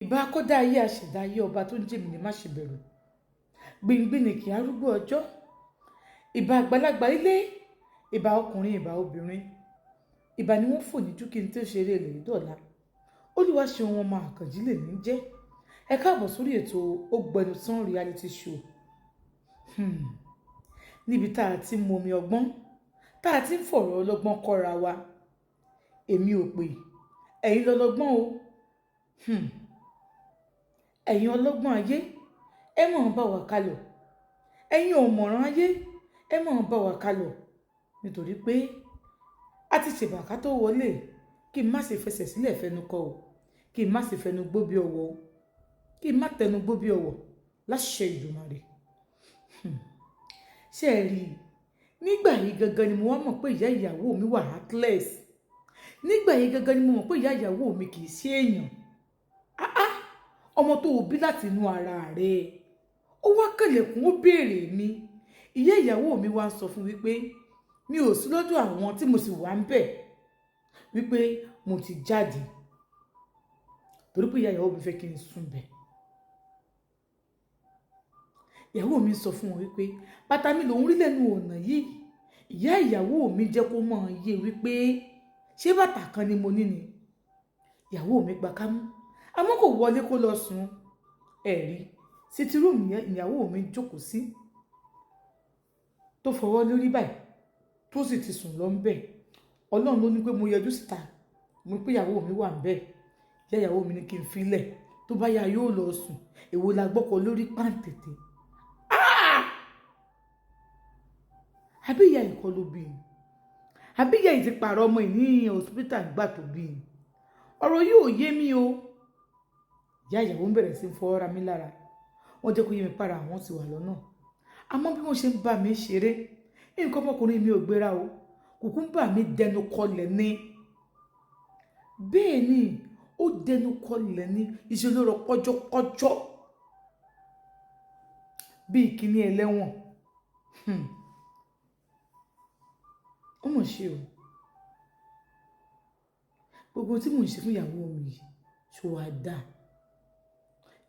Ìbà akọ́dá ayé, aṣẹ̀dá ayé, ọba tó ń jẹ́ mi ní má ṣe bẹ̀rù. Gbìngbìn ní kí arúgbó ọjọ́. Ìbà àgbàlagbà ilé, ìbà ọkùnrin, ìbà obìnrin. Ìbà ni wọ́n fò ní jú kí n tó ṣeré lè dọ̀la. Olúwa ṣeun ọmọ Àkànjí lè mí jẹ́. Ẹ káàbọ̀ sórí ètò Ògbẹnután reality show. Níbi tá a ti ń momi ọgbọ́n, tá a ti ń fọ̀rọ̀ ọlọ́gbọ́n kọ́ra wa. Èmi ò pè, ẹ̀yin lọ́lọ́gbọ́n o. Ẹ̀yin ọlọ́gbọ́n ayé, ẹ máa bá wa kálọ. Ẹ̀yin ọ̀mọ̀ràn ayé, ẹ máa bá wa kálọ. Nítorí pé a ti ṣèbà ká tó wọlé, kí n má ṣe fẹsẹ̀ sílẹ̀ fẹnu kọ o, kí n má ṣe fẹnu gbó bí ọwọ́ o, kí n má tẹnu gbó bí ọwọ́ láṣẹ Èdùmàrè. Ṣé ẹ rí i? Nígbà yìí gangan ni mo wá mọ̀ pé ìyá ìyàwó mi wà heartless. Nígbà yìí gangan ni mo mọ̀ pé ìyá ìyàwó mi kì í ṣe èèyàn. Ah ah! Ọmọ tó o bí láti inú ara rẹ̀, ó wá kànlẹ̀kùn, ó béèrè mi. Ìyá ìyàwó mi wá ń sọ fún wípé mi ò sí lọ́dọ̀ àwọn tí mo sì wà ń bẹ̀, wípé mo ti jáde. Torí pé ìyá ìyàwó mi fẹ́ kí n sùn bẹ̀. Ìyàwó mi sọ fún wọn wípé bàtà mi lòún rí lẹ́nu ọ̀nà yìí. Ìyá ìyàwó mi jẹ́ kó mọ̀ yé wípé ṣé bàtà kan ni mo ní ni. Ìyàwó mi gba kámú, àmọ́ kò wọlé kó lọ sùn. Ẹ rí, sitting room yẹn ìyàwó mi jókòó sí, tó fọwọ́ lórí báyìí, tó sì ti sùn lọ ń bẹ̀. Ọlọ́run ló ní pé mo yọjú síta, mo ní pé ìyàwó mi wà ń bẹ̀. Ìyá ìyàwó mi ní kí n fi lẹ̀, tó bá yá yóò lọ sùn. Èwo la gbọ́kọ lórí pàǹtẹ̀tẹ̀. Ah! Àbí ìyá ìkọ́ ló bí ni? Àbí ìyá yìí ti pààrọ̀ ọmọ yìí ní hospital nígbà tó bí ni? Ọ̀rọ̀ yìí ò yé mi o. Ìyá ìyàwó ń bẹ̀rẹ̀ sí í fọwọ́ ra mi lára. Wọ́n jẹ́ kó yé mi para àwọn ti wà lọ́nà. Àmọ́ bí wọ́n ṣe ń bá mi ṣeré, nǹkan ọmọkùnrin mi ò gbéra o. Kùkúmbà mi dẹnu kọlẹ̀ ni. Bẹ́ẹ̀ ni, ó dẹnu kọlẹ̀ ni. Ìṣe ló rọ kọjọ́kọjọ́ bí ìkíní ẹlẹ́wọ̀n. Ó mọ̀ ṣe o. Gbogbo tí mò ń ṣe fún ìyàwó mi yìí, ṣó wá dà?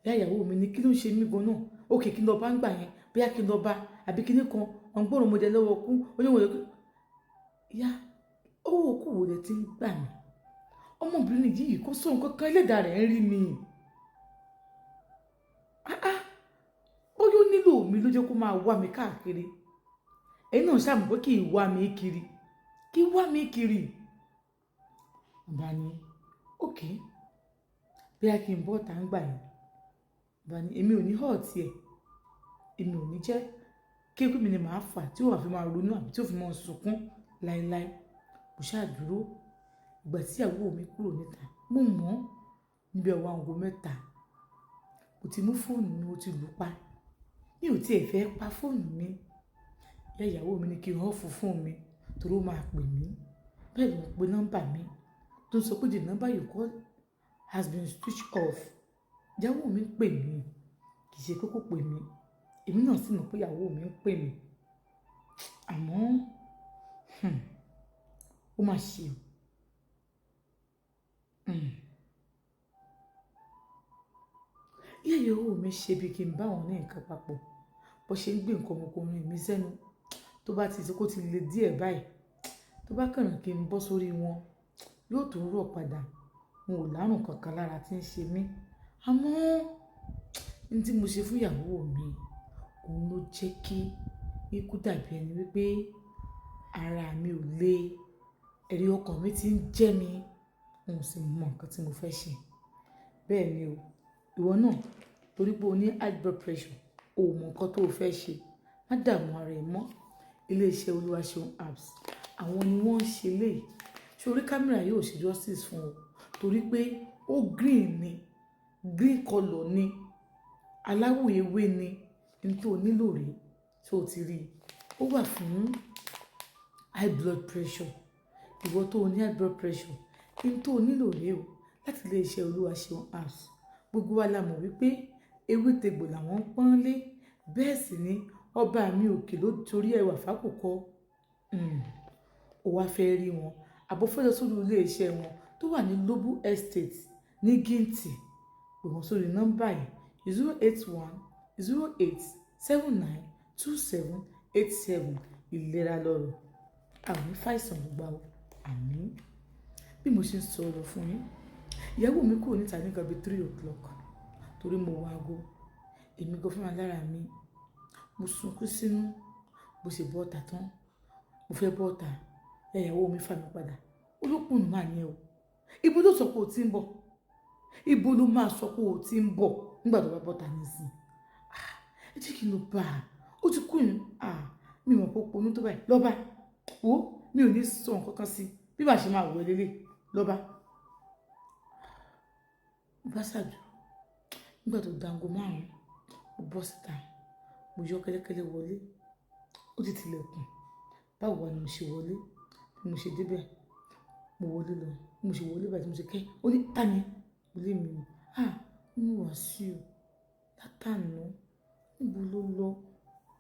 Ìyá ìyàwó mi ní kí ló ń ṣe mí gan náà? Okay, kí n lọ bá ń gbà yẹn, bóyá kí n lọ bá, àbí kíní kan, ọ̀ǹgbọ̀n mo jẹ lọ́wọ́ kú, oníwọ̀n lókè. Ìyá, owó kú wo lẹ ti ń gbà mí? Ọmọbìnrin yìí kò sọ nǹkan kan, ẹlẹ́dàá rẹ̀ ń rí mi. Ah ah! Bóyá ó nílò mi ló jẹ́ kó máa wá mi káàkiri. Ẹ̀yin náà ṣà mọ̀ pé kì í wá mi kiri. Kì í wá mi kiri. Mo bá ní, okay, bóyá kí n bọ́ta ń gbà yẹn. Mo bá ní, èmi ò ní hurt ẹ̀. Èmi ò ní jẹ́ kí pé mi ni màá fà tí ó wà fi máa ronú àbí tí ó fi máa sunkún láíláí. Mo ṣáà dúró. Ìgbà tí ìyàwó mi kúrò níta, mo mọ̀ níbi ọwọ́ aago 3. Mo ti mú fóònù mi, mo ti lù pa. Mi ò tí è fẹ́ pa fóònù mi. Ìyá ìyàwó mi ní kí n off fóònù mi torí ó máa pè mí. Bẹ́ẹ̀ ló ń pe nọ́mbà mi tó ń sọ pé the number you call has been switched off. Ìyàwó mi ń pè mí, kì í ṣe pé kò pè mí. Èmi náà sì mọ̀ pé ìyàwó mi ń pè mí. Àmọ́, ó mà ṣe o. Ìyá ìyàwó mi ṣe bí kí n bá wọn ní nǹkan papọ̀. Bó ṣe ń gbé nǹkan ọmọkùnrin mi sẹ́nu, tó bá ti ṣe kó ti le díẹ̀ báyìí, tó bá kànnà kí n bọ́ sórí wọn, yóò tún rọ̀ padà. N ò lárùn kankan lára tí ń ṣe mí. Àmọ́, ohun tí mo ṣe fún ìyàwó mi, òun ló jẹ́ kí ikú dàbí ẹni wípé ara mi ò le. Ẹ̀rí ọkàn mi ti ń jẹ́ mi. N ò sì mọ nǹkan tí mo fẹ́ ṣe. Bẹ́ẹ̀ ni o. Ìwọ náà, torí pé o ní high blood pressure, o ò mọ nǹkan tó o fẹ́ ṣe. Má dààmú ara ẹ mọ́. Ilé iṣẹ́ Olúwaṣeun apps, àwọn ni wọ́n ń ṣe léyìí. Ṣé orí camera yóò ṣe justice fún ọ? Torí pé ó green ni, green color ni, aláwọ̀ ewé ni, ohun tó o nílò rè. Ṣé o ti rí i? Ó wà fún high blood pressure. Ìwọ tó o ní high blood pressure, ohun tó o nílò rè o láti ilé iṣẹ́ Olúwaṣeun apps. Gbogbo wa la mọ̀ wípé ewé tegbò làwọn ń pọ́n lé. Bẹ́ẹ̀ sì ni ọba mi òkè ló torí ẹwà fákùkọ. Ó wá fẹ́ rí wọn. Àbí o fẹ́ lọ sórí ilé iṣẹ́ wọn tó wà ní Noble Estate ní Gìntì. Pè wọ́n sórí nọ́mbà yìí: 08108792787. Ìlera lọ́rọ̀, àwọn fàìsàn ló gbà ó. Àmín. Bí mo ṣe ń sọ̀rọ̀ fún yín, ìyàwó mi kúrò níta ní nǹkan bí 3 o'clock, torí mo wọ aago. Èmi gan fúnra lára mi, mo sunkún sínú. Bó ṣe bọ́ ọ̀tà tán, mo fẹ́ bọ́ ọ̀tà, ìyàwó mi fà mí padà. Olókùn máa ní ẹ o. Ibo ló sọ pé o ti ń bọ̀? Ibo ló máa sọ pé o ti ń bọ̀ nígbà tó bá bọ́ta nísìn? Ah, ẹ jẹ́ kí n lọ bá a, ó ti kú ní. Ah, mi mọ̀ pé ó ponú tó báyìí. Lọ́ba wo, mi ò ní sọ nǹkan kan sí bí màá ṣe máa wọ lélẹ̀ lọ́ba. Mo bá ṣàdúró. Nígbà tó dango 5, mo bọ́ síta, mo yọ kẹ́lẹ́kẹ́lẹ́ wọlé. Ó ti tilẹ̀kùn. Báwo wá ni mo ṣe wọlé? Bí mo ṣe débẹ̀, mo wọlé lọ. Bí mo ṣe wọlé báyìí tí mo ṣe kẹ́, ó ní, "Ta ni?" Mo lé mi ni. Ah, ó ní Wàsíù. Látàná, níbo ló lọ?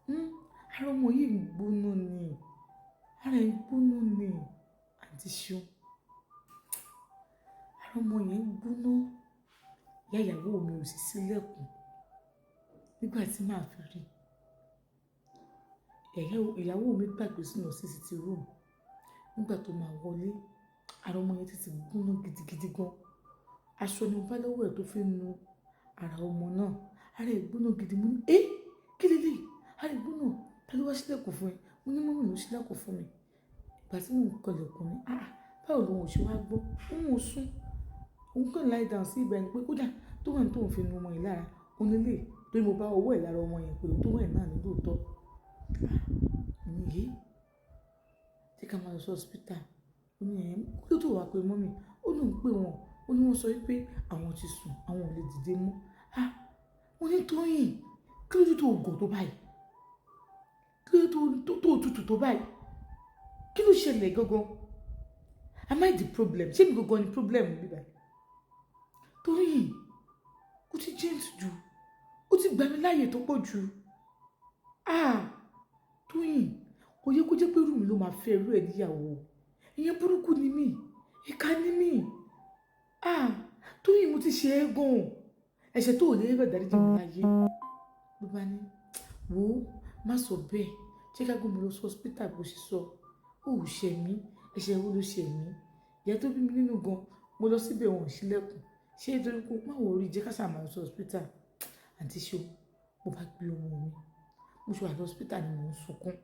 Hmm, ara ọmọ yìí ń gbóná ni. Ara ẹ̀ ń gbóná ni. Àǹtí Ṣeun. Ara ọmọ yẹn ń gbóná. Ìyá ìyàwó mi ò sì ṣílẹ̀kùn. Nígbà tí màá fi rí, ìyàwó mi gbàgbé sínú sitting room. Nígbà tó máa wọlé, ara ọmọ yẹn ti gbóná gidigidi gan. Aṣọ ni mo bá lọ́wọ́ ẹ̀ tó fi ń nu ara ọmọ náà. Ara ẹ̀ gbóná gidi. Mo ní, "Eh, kí léleyìí? Ara ẹ̀ gbóná. Ta ló wá ṣílẹ̀kùn fún ẹ?" Mo ní mummy ló ṣílẹ̀kùn fún mi. Ìgbà tí mò ń kanlẹ̀kùn ní, "Ah, báwo lòun ò ṣe wá gbọ́?" Òun ò sùn. Òun kàn lie down sí ibẹ̀ ni pé kódà tó wà ní tóun fi nu ọmọ yìí lára. Ó ní lè, torí mo bá ọwọ́ ẹ̀ lára ọmọ yẹn pẹ̀lú tó wẹ̀ náà ní lóòótọ́. Ah, mo ní, "Eh, jẹ́ ká máa lọ sí hospital." Ó ní, "Ẹ̀, kí ló tó wá pé mummy?" Ó lóun pé wọ́n. Ó ní wọ́n sọ wípé àwọn ti sùn, àwọn ò lè dìde mọ́. Ah, mo ní Tóyìn, kí ló dé tó gọ̀ tó báyìí? Kí ló dé tó tutù tó báyìí? Kí ló ṣẹlẹ̀ gangan? Am I the problem? Ṣé mi gangan ni problem mi báyìí? Tóyìn, ó ti gentle jù. Ó ti gbà mí láàyè tó pọ̀ jù. Ah, Tóyìn, kò yẹ kó jẹ́ pé irú mi ló máa fẹ́ irú ẹ̀ níyàwó. Ìyẹn burúkú ni mí. Ìkà ni mí. Ah, Tóyìn, mo ti ṣe é gan. Ẹ̀ṣẹ̀ tó ò lè rẹ̀ dáríjì mi láyé. Ló bá ní, "Wo, má sọ bẹ́ẹ̀. Jẹ́ ká gbé mi lọ sí hospital bó ṣe sọ. Ó ò ṣẹ̀ mí. Ẹ̀ṣẹ̀ wo ló ṣẹ̀ mí? Ìyá tó bí mi nínú gan, mo lọ síbẹ̀, wọn ò ṣílẹ̀kùn. Ṣé nítorí pé má worry, jẹ́ ká ṣáà máa lọ sí hospital." Àǹtí Ṣeun, mo bá gbé ọmọ mi. Mo ṣe wà ní hospital ni mò ń sunkún.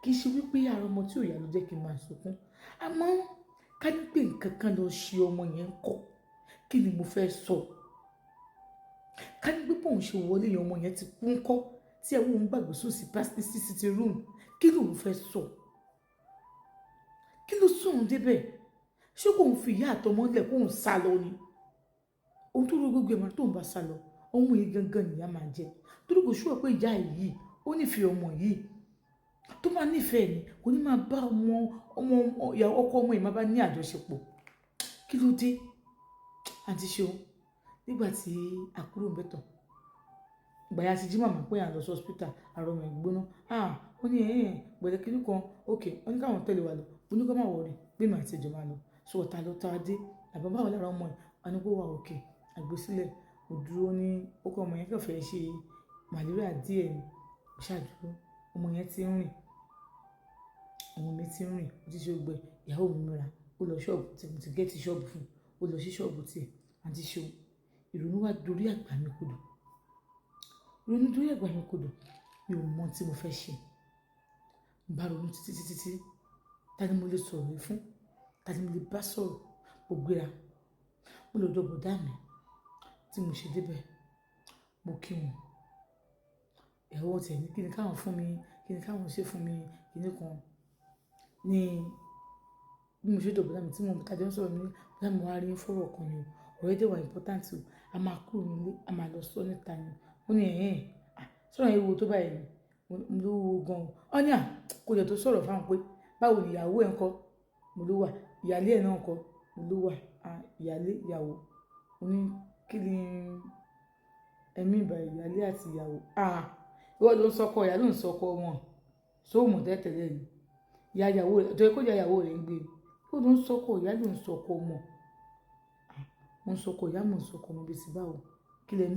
Kì í ṣe wípé ara ọmọ tí ò yá ló jẹ́ kí n máa sunkún. Àmọ́ ká ní pé nǹkan kan lọ ṣe ọmọ yẹn ńkọ́. Kí ni mo fẹ́ sọ? Ká ní pé bóun ṣe wọlé yẹn, ọmọ yẹn ti kú ńkọ́, tí ẹ̀wọ̀n òun gbàgbé sùn sí sitting room. Kí lòun fẹ́ sọ? Kí ló sún òun débẹ̀? Ṣé kò ń fi ìyá àtọmọ lẹ̀ kóun sá lọ ni? Ohun tó rò gbogbo ẹ̀ mọ́, tóun bá sá lọ, ọmọ yìí gangan nìyá máa jẹ. Torí kò sure pé ìyá yìí ó nífẹ̀ẹ́ ọmọ yìí. Tó máa nífẹ̀ẹ́ ni, kò ní máa bá ọmọ ọmọ ìyàwó ọkọ ọmọ yìí máa bá ní àjọṣepọ̀. Kí ló dé? Àǹtí Ṣeun, nígbà tí a kúrò ń bẹ̀ tán, ìgbà yẹn a ti jí màmá pé à ń lọ sí hospital, ara ọmọ ẹ̀ gbóná. Ah, ó ní ẹ̀hìn pẹ̀lẹ́ kíní kan, okay, wọ́n ní káwọn tẹ̀lé wa lọ. Mo ní kó má worry, pé èmi àti ẹ̀jọ̀ máa lọ. So ọ̀tá lọ tá a dé. Àbá báwo lára ọmọ ẹ̀? Wọ́n ní kó wà okay. A gbé sílẹ̀. Mo dúró ní, ó kọ́ ọmọ yẹn kàn fẹ́ ṣe malaria díẹ̀ ni. Mo ṣáà dúró. Ọmọ yẹn ti ń rìn. Ọmọ mi ti ń rìn. Ó ti ṣe gbogbo ẹ̀. Ìyàwó mi múra. Ó lọ ṣọ́ọ̀bù tí mo ti get ṣọ́ọ̀bù fún un. Ó lọ sí ṣọ́ọ̀bù tí ẹ̀. Àǹtí Ṣeun, ìrònú wá dorí àgbà mi kodò. Ìrònú dorí àgbà mi kodò. Mi ò mọ̀ tí mo fẹ́ ṣe. Mo bá ronú títí títí tí. Ta ni mo lè sọ̀rọ̀ yìí fún? Ta ni mo lè bá sọ̀rọ̀? Mo gbéra. Mo lọ ọ̀dọ̀ bọ̀dá mi. Tí mo ṣe débẹ̀, mo kí wọn. Ìyàwó wọn tiẹ̀ ní kí ni káwọn fún mi, kí ni káwọn ṣe fún mi, kí ni kan. Ní bí mo ṣe dé ọ̀dọ̀ bọ̀dá mi tí mo tajọ ń sọ̀rọ̀ mi ní, "Bọ̀dá mi, wá rí fọ́rọ̀ kan ni o. Ọ̀rọ̀ yìí dẹ̀ wà important o. A máa kúrò nílé, a máa lọ sọ níta ni." Ó ní, "Ẹ̀hẹn, ah, sọ̀rọ̀ yẹn wúwo tó báyìí ni?" Mo ló wúwo gan. Ó ní, à, kò jẹ́ tó sọ̀rọ̀ fún wọn pé báwo ni ìyàwó ẹ̀ ń kọ́? Mo ló wà. Ìyálé ẹ̀ náà ń kọ́? Mo ló wà. Ah, ìyálé, ìyàwó. Mo ní kí ni ẹ̀mí ìbà ìyálé àti ìyàwó? Ah, ìwọ ló ń sọkọ, ìyá ló ń sọkọ wọn. Ṣé o mọ̀ tẹ́lẹ̀tẹ́lẹ̀ ni? Ìyá ìyàwó rẹ̀, torí kó jẹ́ ìyàwó rẹ̀ ń gbé. Ìwọ ló ń sọkọ, ìyá ló ń sọkọ ọmọ. Ah, mo ń sọkọ ìyá, mo ń sọkọ ọmọ bí ti báwo. Kí Kí lẹ ní?